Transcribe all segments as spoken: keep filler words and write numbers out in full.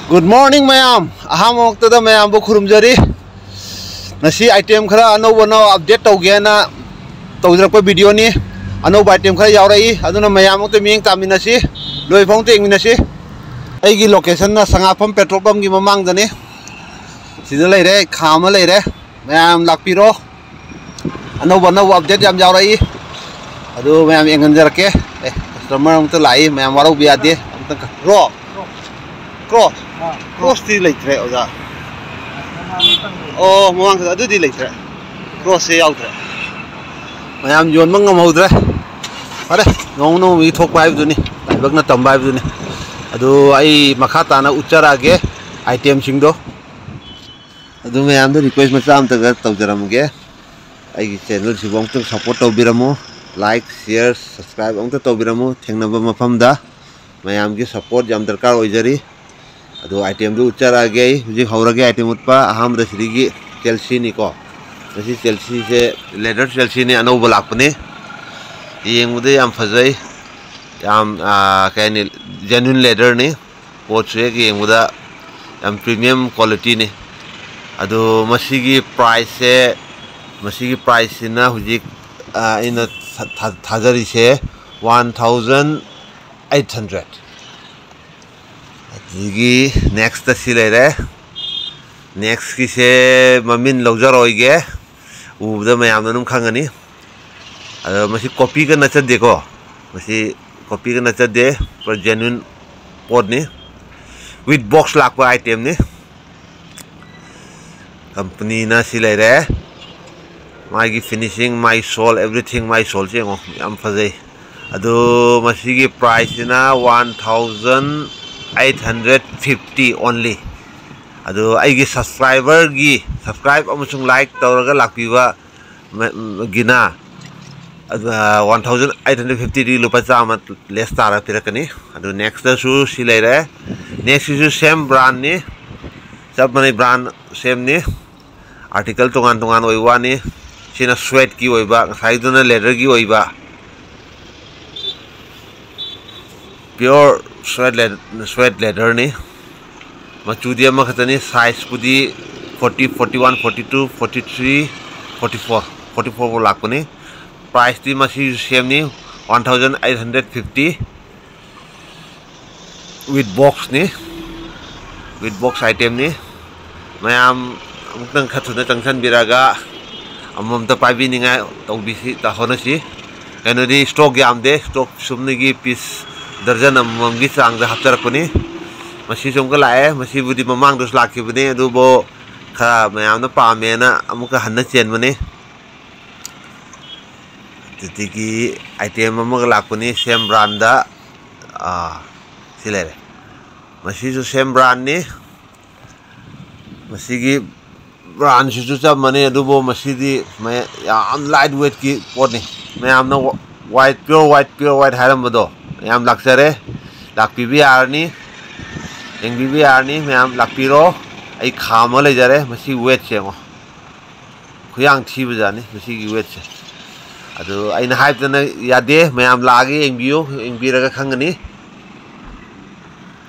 Good morning ꯃꯌꯥꯝ, ꯑꯍꯥꯟꯕꯃꯛꯇꯗ ꯃꯌꯥꯝꯕꯨ ꯈꯨꯔꯨꯝꯖꯔꯤ꯫ ꯉꯁꯤ item ꯈꯔ ꯑꯅꯧꯕ ꯑꯅꯧꯕ update ꯇꯧꯒꯦꯅ ꯇꯧꯖꯔꯛꯄ videoꯅꯤ꯫ ꯑꯅꯧꯕ item ꯈꯔ ꯌꯥꯎꯔꯛꯏ, ꯑꯗꯨꯅ ꯃꯌꯥꯝ ꯑꯃꯇ ꯃꯤꯠꯌꯦꯡ ꯇꯥꯃꯤꯟꯅꯁꯤ, ꯂꯣꯏꯐꯥꯎ ꯌꯦꯡꯃꯤꯟꯅꯁꯤ꯫ ꯑꯩꯒꯤ locationꯅ ꯁꯉꯥꯛꯐꯝ petrol pumpꯀꯤ ꯃꯃꯥꯡꯗꯅꯤ꯫ ꯁꯤꯗ ꯂꯩꯔꯦ, ꯈꯥꯝꯃ ꯂꯩꯔꯦ, ꯃꯌꯥꯝ ꯂꯥꯛꯄꯤꯔꯣ꯫ ꯑꯅꯧꯕ ꯑꯅꯧꯕ update ꯌꯥꯝ ꯌꯥꯎꯔꯛꯏ, ꯑꯗꯨ ꯃꯌꯥꯝ ꯌꯦꯡꯍꯟꯖꯔꯛꯀꯦ꯫ ꯑꯦ, customer ꯑꯃꯨꯛꯇ ꯂꯥꯛꯏ, ꯃꯌꯥꯝ ꯋꯥꯔꯧꯕ ꯌꯥꯗꯦ꯫ ꯑꯃꯨꯛꯇ ꯀ-, ꯕ꯭ꯔꯣ, ꯀ꯭ꯔꯣꯁ, ꯀ꯭ꯔꯣꯁꯇꯤ ꯂꯩꯇ꯭ꯔꯦ ꯑꯣꯖꯥ꯫ ꯑꯣ, ꯃꯃꯥꯡ ꯈꯛꯇ ꯑꯗꯨꯗꯤ ꯂꯩꯇ꯭ꯔꯦ, ꯀ꯭ꯔꯣꯁꯁꯦ ꯌꯥꯎꯗ꯭ꯔꯦ꯫ ꯃꯌꯥꯝ ꯌꯣꯟꯕ ꯉꯝꯍꯧꯗ꯭ꯔꯦ꯫ ꯐꯔꯦ, ꯅꯣꯡꯃ ꯅꯣꯡꯃꯒꯤ ꯊꯣꯛꯄ ꯍꯥꯏꯕꯗꯨꯅꯤ, ꯂꯥꯏꯕꯛꯅ ꯇꯝꯕ ꯍꯥꯏꯕꯗꯨꯅꯤ꯫ ꯑꯗꯨ ꯑꯩ ꯃꯈꯥ ꯇꯥꯅ ꯎꯠꯆꯔꯛꯑꯒꯦ itemꯁꯤꯡꯗꯣ꯫ ꯑꯗꯨ ꯃꯌꯥꯝꯗ request ꯃꯆꯥ ꯑꯝꯇꯒ ꯇꯧꯖꯔꯝꯒꯦ꯫ ꯑꯩꯒꯤ channelꯁꯤꯕꯨ ꯑꯃꯨꯛꯇꯪ support ꯇꯧꯕꯤꯔꯝꯃꯨ꯫ Like, share, subscribe ꯑꯃꯨꯛꯇ ꯇꯧꯕꯤꯔꯝꯃꯨ꯫ ꯊꯦꯡꯅꯕ ꯃꯐꯝꯗ ꯃꯌꯥꯝꯒꯤ support ꯌꯥꯝ ꯗꯔꯀꯥꯔ ꯑꯣꯏꯖꯔꯤ꯫ ꯑꯗꯣ itemꯗꯨ ꯎꯠꯆꯔꯛꯑꯒꯦ ꯑꯩ꯫ ꯍꯧꯖꯤꯛ ꯍꯧꯔꯒꯦ item ꯎꯠꯄ꯫ ꯑꯍꯥꯟꯕꯗ ꯁꯤꯗꯒꯤ Chelseaꯅꯤꯀꯣ꯫ ꯃꯁꯤ Chelseaꯁꯦ leather Chelseaꯅꯤ, ꯑꯅꯧꯕ ꯂꯥꯛꯄꯅꯤ꯫ ꯌꯦꯡꯕꯗ ꯌꯥꯝ ꯐꯖꯩ꯫ ꯌꯥꯝ, ꯑꯥ, ꯀꯩ ꯍꯥꯏꯅꯤ, genuine leatherꯅꯤ꯫ ꯄꯣꯠꯁꯨ ꯍꯦꯛ ꯌꯦꯡꯕꯗ ꯌꯥꯝ premium qualityꯅꯤ꯫ ꯑꯗꯣ ꯃꯁꯤꯒꯤ priceꯁꯦ, ꯃꯁꯤꯒꯤ priceꯁꯤꯅ ꯍꯧꯖꯤꯛ, ꯑ, ꯑꯩꯅ ꯊꯥ-, ꯊꯥ-, ꯊꯥꯖꯔꯤꯁꯦ one thousand eight hundred꯫ ꯑꯗꯒꯤ nextꯇ ꯁꯤ ꯂꯩꯔꯦ꯫ Nextꯀꯤꯁꯦ ꯃꯃꯤꯡ ꯂꯧꯖꯔꯣꯏꯒꯦ, ꯎꯕꯗ ꯃꯌꯥꯝꯅ ꯑꯗꯨꯝ ꯈꯪꯒꯅꯤ꯫ ꯑꯗꯣ ꯃꯁꯤ copyꯒ ꯅꯠꯆꯗꯦꯀꯣ, ꯃꯁꯤ copyꯒ ꯅꯠꯆꯗꯦ, pure genuine ꯄꯣꯠꯅꯤ꯫ With box ꯂꯥꯛꯄ itemꯅꯤ꯫ Companyꯅ ꯁꯤ ꯂꯩꯔꯦ꯫ ꯃꯥꯒꯤ finishing, ꯃꯥꯒꯤ sole, everything, ꯃꯥꯒꯤ soleꯁꯦ ꯌꯦꯡꯉꯣ, ꯌꯥꯝ ꯐꯖꯩ꯫ ꯑꯗꯣ ꯃꯁꯤꯒꯤ priceꯁꯤꯅ one thousand eight hundred fifty only꯫ ꯑꯗꯣ ꯑꯩꯒꯤ subscriberꯒꯤ subscribe ꯑꯃꯁꯨꯡ like ꯇꯧꯔꯒ ꯂꯥꯛꯄꯤꯕ ꯃ-, ꯒꯤꯅ, ꯑꯗꯨ, one thousand eight hundred fiftyꯗꯤ ꯂꯨꯄꯥ ꯆꯥꯝꯃ less ꯇꯥꯔ ꯄꯤꯔꯛꯀꯅꯤ꯫ ꯑꯗꯨ nextꯇꯁꯨ ꯁꯤ ꯂꯩꯔꯦ꯫ Nextꯁꯤꯁꯨ same brandꯅꯤ, ꯆꯞ ꯃꯥꯟꯅꯩ, brand sameꯅꯤ꯫ Article ꯇꯣꯉꯥꯟ ꯇꯣꯉꯥꯟ ꯑꯣꯏꯕ ꯋꯥꯅꯤ꯫ ꯁꯤꯅ suedeꯀꯤ ꯑꯣꯏꯕ, ꯉꯁꯥꯏꯗꯨꯅ leatherꯒꯤ ꯑꯣꯏꯕ꯫ Pure suede leather, suede leatherꯅꯤ꯫ ꯃꯆꯨꯗꯤ ꯑꯃꯈꯛꯇꯅꯤ꯫ ꯁꯥꯏꯖꯄꯨꯗꯤ forty, forty one, forty two, forty three, forty four, forty four ꯐꯥꯎ ꯂꯥꯛꯄꯅꯤ꯫ ꯄ꯭ꯔꯥꯏꯁꯇꯤ ꯃꯁꯤꯁꯨ ꯁꯦꯝꯅꯤ, one thousand eight hundred fifty꯫ With boxꯅꯤ, with box itemꯅꯤ꯫ ꯃꯌꯥꯝ ꯑꯃꯨꯛꯇꯪ ꯈꯔ ꯊꯨꯅ ꯆꯪꯁꯟꯕꯤꯔꯒ ꯑꯃꯃꯝꯇ ꯄꯥꯏꯕꯤꯅꯤꯡꯉꯥꯏ ꯇꯧꯕꯤꯁꯤ, ꯇ-, ꯍꯣꯠꯅꯁꯤ꯫ ꯀꯩꯅꯣꯗꯤ stock ꯌꯥꯝꯗꯦ, stock ꯁꯨꯞꯅꯒꯤ piece ꯗꯔꯖꯟ ꯑꯃꯃꯝꯒꯤ ꯆꯥꯡꯗ ꯍꯥꯞꯆꯔꯛꯄꯅꯤ꯫ ꯃꯁꯤꯁꯨ ꯑꯃꯨꯛꯀ ꯂꯥꯛꯑꯦ, ꯃꯁꯤꯕꯨꯗꯤ ꯃꯃꯥꯡꯗꯁꯨ ꯂꯥꯛꯈꯤꯕꯅꯤ, ꯑꯗꯨꯕꯨ ꯈꯔ ꯃꯌꯥꯝꯅ ꯄꯥꯝꯃꯦꯅ ꯑꯃꯨꯛꯀ ꯍꯟꯅ ꯆꯦꯟꯕꯅꯤ꯫ ꯑꯗꯨꯗꯒꯤ item ꯑꯃꯒ ꯂꯥꯛꯄꯅꯤ, same brandꯗ, ꯑꯥ, ꯁꯤ ꯂꯩꯔꯦ꯫ ꯃꯁꯤꯁꯨ same brandꯅꯤ꯫ ꯃꯁꯤꯒꯤ brandꯁꯤꯁꯨ ꯆꯞ ꯃꯥꯟꯅꯩ, ꯑꯗꯨꯕꯨ ꯃꯁꯤꯗꯤ ꯃꯌꯥ-, ꯌꯥꯝ light weightꯀꯤ ꯄꯣꯠꯅꯤ꯫ ꯃꯌꯥꯝꯅ white, pure white, pure white ꯍꯥꯏꯔꯝꯕꯗꯣ ꯃꯌꯥꯝ ꯂꯥꯛꯆꯔꯦ, ꯂꯥꯛꯄꯤꯕ ꯌꯥꯔꯅꯤ, ꯌꯦꯡꯕꯤꯕ ꯌꯥꯔꯅꯤ꯫ ꯃꯌꯥꯝ ꯂꯥꯛꯄꯤꯔꯣ, ꯑꯩ ꯈꯥꯝꯃ ꯂꯩꯖꯔꯦ꯫ ꯃꯁꯤ weightꯁꯦ ꯌꯦꯡꯉꯣ, ꯈꯨꯌꯥꯡ ꯊꯤꯕ ꯖꯥꯠꯅꯤ ꯃꯁꯤꯒꯤ weightꯁꯦ꯫ ꯑꯗꯨ ꯑꯩꯅ ꯍꯥꯏꯕꯗꯅ ꯌꯥꯗꯦ, ꯃꯌꯥꯝ ꯂꯥꯛꯑꯒ ꯌꯦꯡꯕꯤꯌꯨ, ꯌꯦꯡꯕꯤꯔꯒ ꯈꯪꯒꯅꯤ꯫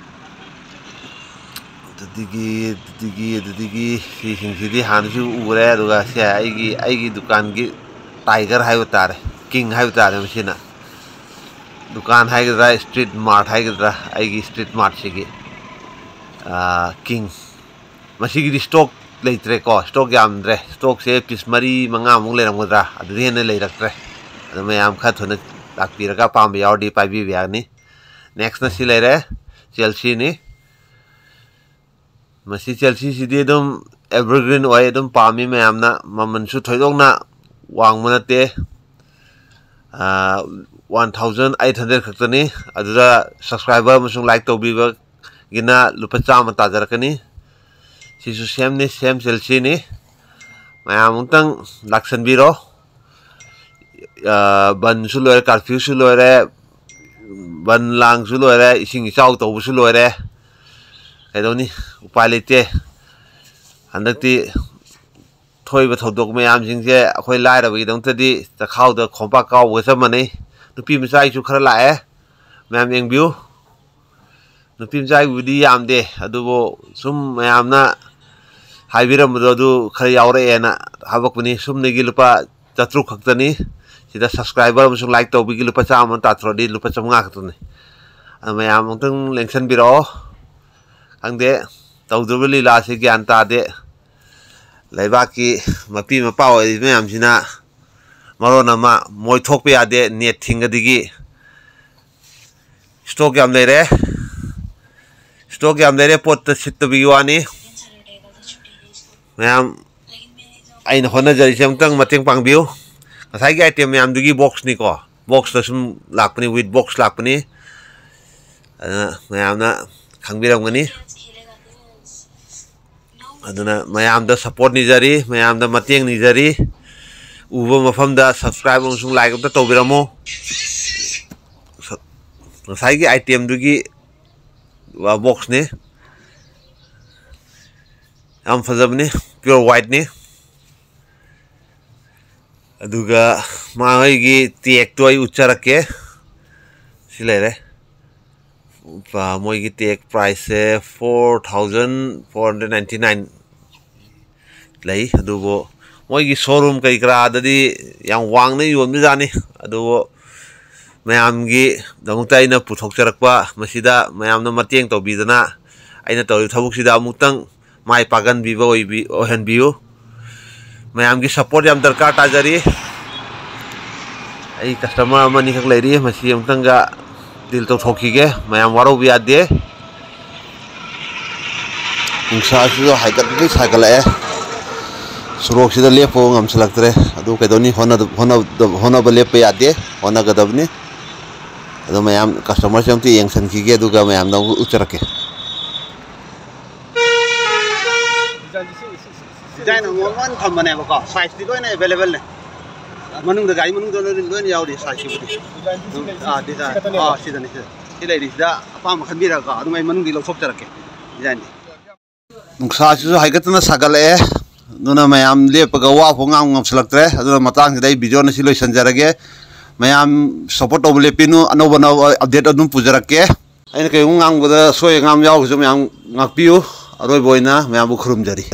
ꯑꯗꯨꯗꯒꯤ, ꯑꯗꯨꯗꯒꯤ, ꯑꯗꯨꯗꯒꯤ ꯁꯤꯁꯤꯡꯁꯤꯗꯤ ꯍꯥꯟꯅꯁꯨ ꯎꯔꯦ, ꯑꯗꯨꯒ ꯁꯦ ꯑꯩꯒꯤ, ꯑꯩꯒꯤ ꯗꯨꯀꯥꯟꯒꯤ tiger ꯍꯥꯏꯕ ꯇꯥꯔꯦ, king ꯍꯥꯏꯕ ꯇꯥꯔꯦ꯫ ꯃꯁꯤꯅ ꯗꯨꯀꯥꯟ ꯍꯥꯏꯒꯗ꯭ꯔꯥ, street mart ꯍꯥꯏꯒꯗ꯭ꯔꯥ, ꯑꯩꯒꯤ street martꯁꯤꯒꯤ, ꯑꯥ, king꯫ ꯃꯁꯤꯒꯤꯗꯤ stock ꯂꯩꯇ꯭ꯔꯦꯀꯣ, stock ꯌꯥꯝꯗ꯭ꯔꯦ꯫ Stockꯁꯦ piece ꯃꯔꯤ ꯃꯉꯥꯃꯨꯛ ꯂꯩꯔꯝꯒꯗ꯭ꯔꯥ, ꯑꯗꯨꯗꯤ ꯍꯦꯟꯅ ꯂꯩꯔꯛꯇ꯭ꯔꯦ꯫ ꯑꯗꯨ ꯃꯌꯥꯝ ꯈꯔ ꯊꯨꯅ ꯂꯥꯛꯄꯤꯔꯒ ꯑꯄꯥꯝꯕ ꯌꯥꯎꯔꯗꯤ ꯄꯥꯏꯕꯤꯕ ꯌꯥꯒꯅꯤ꯫ Nextꯅ ꯁꯤ ꯂꯩꯔꯦ, Chelseaꯅꯤ꯫ ꯃꯁꯤ Chelseaꯁꯤꯗꯤ ꯑꯗꯨꯝ evergreen ꯑꯣꯏ, ꯑꯗꯨꯝ ꯄꯥꯝꯃꯤ ꯃꯌꯥꯝꯅ꯫ ꯃꯃꯜꯁꯨ ꯊꯣꯏꯗꯣꯛꯅ ꯋꯥꯡꯕ ꯅꯠꯇꯦ, one thousand eight hundred ꯈꯛꯇꯅꯤ꯫ ꯑꯗꯨꯗ subscriber ꯑꯃꯁꯨꯡ like ꯇꯧꯕꯤꯕꯒꯤꯅ ꯂꯨꯄꯥ ꯆꯥꯝꯃ ꯇꯥꯖꯔꯛꯀꯅꯤ꯫ ꯁꯤꯁꯨ sameꯅꯤ, same Chelseaꯅꯤ꯫ ꯃꯌꯥꯝ ꯑꯃꯨꯛꯇꯪ ꯂꯥꯛꯁꯟꯕꯤꯔꯣ꯫ ꯑ, ꯕꯟꯁꯨ ꯂꯣꯏꯔꯦ, curfewꯁꯨ ꯂꯣꯏꯔꯦ, ꯕꯟ ꯂꯥꯡꯁꯨ ꯂꯣꯏꯔꯦ, ꯏꯁꯤꯡ ꯏꯆꯥꯎ ꯇꯧꯕꯁꯨ ꯂꯣꯏꯔꯦ꯫ ꯀꯩꯗꯧꯅꯤ? ꯎꯄꯥꯏ ꯂꯩꯇꯦ꯫ ꯍꯟꯗꯛꯇꯤ ꯊꯣꯛꯏꯕ ꯊꯧꯗꯣꯛ ꯃꯌꯥꯝꯁꯤꯡꯁꯦ ꯑꯩꯈꯣꯏ ꯂꯥꯏꯔꯕꯒꯤꯗꯃꯛꯇꯗꯤ ꯆꯈꯥꯎꯗ ꯈꯣꯝꯄꯥꯛ ꯀꯥꯎꯕꯒ ꯆꯞ ꯃꯥꯟꯅꯩ꯫ ꯅꯨꯄꯤ ꯃꯆꯥꯒꯤꯁꯨ ꯈꯔ ꯂꯥꯛꯑꯦ, ꯃꯌꯥꯝ ꯌꯦꯡꯕꯤꯌꯨ꯫ ꯅꯨꯄꯤ ꯃꯆꯥꯒꯤꯕꯨꯗꯤ ꯌꯥꯝꯗꯦ, ꯑꯗꯨꯕꯨ ꯁꯨꯝ ꯃꯌꯥꯝꯅ ꯍꯥꯏꯕꯤꯔꯝꯕꯗꯣ ꯑꯗꯨ ꯈꯔ ꯌꯥꯎꯔꯛꯑꯦꯅ ꯍꯥꯄꯛꯄꯅꯤ꯫ ꯁꯨꯝꯅꯒꯤ ꯂꯨꯄꯥ ꯆꯥꯇ꯭ꯔꯨꯛ ꯈꯛꯇꯅꯤ꯫ ꯁꯤꯗ subscriber ꯑꯃꯁꯨꯡ like ꯇꯧꯕꯤꯒꯤ ꯂꯨꯄꯥ ꯆꯥꯝꯃ ꯇꯥꯊꯣꯔꯗꯤ ꯂꯨꯄꯥ ꯆꯥꯝꯃꯉꯥ ꯈꯛꯇꯅꯤ꯫ ꯑꯗꯨ ꯃꯌꯥꯝ ꯑꯃꯨꯛꯇꯪ ꯂꯦꯡꯁꯟꯕꯤꯔꯛꯑꯣ꯫ ꯈꯪꯗꯦ, ꯇꯧꯗꯣꯔꯤꯕ ꯂꯤꯂꯥꯁꯦ ꯒ꯭ꯌꯥꯟ ꯇꯥꯗꯦ꯫ ꯂꯩꯕꯥꯛꯀꯤ ꯃꯄꯤ ꯃꯄꯥ ꯑꯣꯏꯔꯤꯕ ꯃꯌꯥꯝꯁꯤꯅ ꯃꯔꯣꯟ ꯑꯃ ꯃꯣꯏ ꯊꯣꯛꯄ ꯌꯥꯗꯦ, ꯅꯦꯠ ꯊꯤꯡꯒꯗꯒꯤ꯫ ꯁ꯭ꯇꯣꯛ ꯌꯥꯝ ꯂꯩꯔꯦ, ꯁ꯭ꯇꯣꯛ ꯌꯥꯝ ꯂꯩꯔꯦ, ꯄꯣꯠꯇ ꯁꯤꯠꯇꯕꯒꯤ ꯋꯥꯅꯤ꯫ ꯃꯌꯥꯝ, ꯑꯩꯅ ꯍꯣꯠꯅꯖꯔꯤꯁꯦ ꯑꯃꯨꯛꯇꯪ ꯃꯇꯦꯡ ꯄꯥꯡꯕꯤꯌꯨ꯫ ꯉꯁꯥꯏꯒꯤ ꯑꯥꯏꯇꯦꯝ ꯃꯌꯥꯝꯗꯨꯒꯤ ꯕꯣꯛꯁꯅꯤꯀꯣ, ꯕꯣꯛꯁꯇ ꯁꯨꯝ ꯂꯥꯛꯄꯅꯤ, ꯋꯤꯠ ꯕꯣꯛꯁ ꯂꯥꯛꯄꯅꯤ꯫ ꯑꯗꯨꯅ ꯃꯌꯥꯝꯅ ꯈꯪꯕꯤꯔꯝꯒꯅꯤ꯫ ꯑꯗꯨꯅ ꯃꯌꯥꯝꯗ ꯁꯞꯄꯣꯔꯠ ꯅꯤꯖꯔꯤ, ꯃꯌꯥꯝꯗ ꯃꯇꯦꯡ ꯅꯤꯖꯔꯤ꯫ ꯎꯕ ꯃꯐꯝꯗ subscribe ꯑꯃꯁꯨꯡ like ꯑꯝꯇ ꯇꯧꯕꯤꯔꯝꯃꯣ꯫ ꯉꯁꯥꯏꯒꯤ ꯑꯥꯏꯇꯦꯝꯗꯨꯒꯤ ꯕꯣꯛꯁꯅꯤ꯫ ꯌꯥꯝ ꯐꯖꯕꯅꯤ, pure whiteꯅꯤ꯫ ꯑꯗꯨꯒ ꯃꯥꯒꯤ ꯇꯦꯛꯇꯣ ꯑꯩ ꯎꯠꯆꯔꯛꯀꯦ꯫ ꯁꯤ ꯂꯩꯔꯦ꯫ ꯃꯣꯏꯒꯤ ꯇꯦꯛ ꯄ꯭ꯔꯥꯏꯁꯁꯦ four thousand four hundred ninety nine ꯂꯩ꯫ ꯑꯗꯨꯕꯨ ꯃꯣꯏꯒꯤ ꯁꯣꯔꯨꯝ ꯀꯔꯤ ꯀꯔꯥꯗꯗꯤ ꯌꯥꯝ ꯋꯥꯡꯅ ꯌꯣꯟꯕꯖꯥꯠꯅꯤ꯫ ꯑꯗꯨꯕꯨ ꯃꯌꯥꯝꯒꯤꯗꯃꯛꯇ ꯑꯩꯅ ꯄꯨꯊꯣꯛꯆꯔꯛꯄ, ꯃꯁꯤꯗ ꯃꯌꯥꯝꯅ ꯃꯇꯦꯡ ꯇꯧꯕꯤꯗꯅ ꯑꯩꯅ ꯇꯧꯔꯤꯕ ꯊꯕꯛꯁꯤꯗ ꯑꯃꯨꯛꯇꯪ ꯃꯥꯏ ꯄꯥꯛꯍꯟꯕꯤꯕ ꯑꯣꯏꯕꯤ-, ꯑꯣꯏꯍꯟꯕꯤꯌꯨ꯫ ꯃꯌꯥꯝꯒꯤ ꯁꯞꯄꯣꯔꯠ ꯌꯥꯝ ꯗꯔꯀꯥꯔ ꯇꯥꯖꯔꯤ꯫ ꯑꯩ ꯀꯁꯇꯃꯔ ꯑꯃꯅꯤꯈꯛ ꯂꯩꯔꯤ, ꯃꯁꯤ ꯑꯃꯨꯛꯇꯪꯒ ꯗꯤꯜ ꯇꯧꯊꯣꯛꯈꯤꯒꯦ꯫ ꯃꯌꯥꯝ ꯋꯥꯔꯧꯕ ꯌꯥꯗꯦ꯫ ꯅꯨꯡꯁꯥꯁꯤꯁꯨ ꯍꯥꯏꯒꯠꯂꯤ ꯁꯥꯒꯠꯂꯛꯑꯦ꯫ ꯁꯣꯔꯣꯛꯁꯤꯗ ꯂꯦꯞꯄ ꯉꯝꯁꯤꯜꯂꯛꯇ꯭ꯔꯦ꯫ ꯑꯗꯨ ꯀꯩꯗꯧꯅꯤ? ꯍꯣꯠꯅꯗ-, ꯍꯣꯠꯅꯗ-, ꯍꯣꯠꯅꯕ ꯂꯦꯞꯄ ꯌꯥꯗꯦ, ꯍꯣꯠꯅꯒꯗꯕꯅꯤ꯫ ꯑꯗꯣ ꯃꯌꯥꯝ ꯀꯁꯇꯃꯔꯁꯦ ꯑꯝꯇ ꯌꯦꯡꯁꯤꯟꯈꯤꯒꯦ, ꯑꯗꯨꯒ ꯃꯌꯥꯝꯗ ꯑꯃꯨꯛ ꯎꯠꯆꯔꯛꯀꯦ꯫ ꯗꯤꯖꯥꯏꯟ ꯑꯃꯃꯝ ꯊꯝꯕꯅꯦꯕꯀꯣ, ꯁꯥꯏꯖꯇꯤ ꯂꯣꯏꯅ ꯑꯦꯚꯦꯂꯦꯕꯜꯅꯦ꯫ ꯃꯅꯨꯡꯗ, ꯒꯥꯔꯤ ꯃꯅꯨꯡꯗ ꯂꯣꯏꯅ, ꯂꯣꯏꯅ ꯌꯥꯎꯔꯤ ꯁꯥꯏꯖꯁꯤꯕꯨꯗꯤ꯫ ꯑꯥ, ꯗꯤꯖꯥꯏꯟ, ꯑꯥ, ꯁꯤꯗꯅꯤ, ꯁꯤꯗ꯫ ꯁꯤ ꯂꯩꯔꯤꯁꯤꯗ ꯑꯄꯥꯝꯕ ꯈꯟꯕꯤꯔꯒ ꯑꯗꯨꯝ ꯑꯩ ꯃꯅꯨꯡꯗꯒꯤ ꯂꯧꯊꯣꯛꯆꯔꯛꯀꯦ ꯗꯤꯖꯥꯏꯟꯗꯤ꯫ ꯅꯨꯡꯁꯥꯁꯤꯁꯨ ꯍꯥꯏꯒꯠꯇꯅ ꯁꯥꯒꯠꯂꯛꯑꯦ, ꯑꯗꯨꯅ ꯃꯌꯥꯝ ꯂꯦꯞꯄꯒ ꯋꯥ ꯐꯥꯎ ꯉꯥꯡ ꯉꯝꯁꯤꯜꯂꯛꯇ꯭ꯔꯦ꯫ ꯑꯗꯨꯅ ꯃꯇꯥꯡꯁꯤꯗ ꯑꯩ ꯚꯤꯗꯤꯑꯣ ꯉꯁꯤ ꯂꯣꯏꯁꯤꯟꯖꯔꯒꯦ꯫ ꯃꯌꯥꯝ ꯁꯞꯄꯣꯔꯠ ꯇꯧꯕ ꯂꯦꯞꯄꯤꯅꯨ, ꯑꯅꯧꯕ ꯑꯅꯧꯕ ꯑꯞꯗꯦꯠ ꯑꯗꯨꯝ ꯄꯨꯖꯔꯛꯀꯦ꯫ ꯑꯩꯅ ꯀꯩꯒꯨꯝꯕ ꯉꯥꯡꯕꯗ ꯁꯣꯏ ꯑꯉꯥꯝ ꯌꯥꯎꯔꯒꯁꯨ ꯃꯌꯥꯝ ꯉꯥꯛꯄꯤꯌꯨ꯫ ꯑꯔꯣꯏꯕ ꯑꯣꯏꯅ ꯃꯌꯥꯝꯕꯨ ꯈꯨꯔꯨꯝꯖꯔꯤ꯫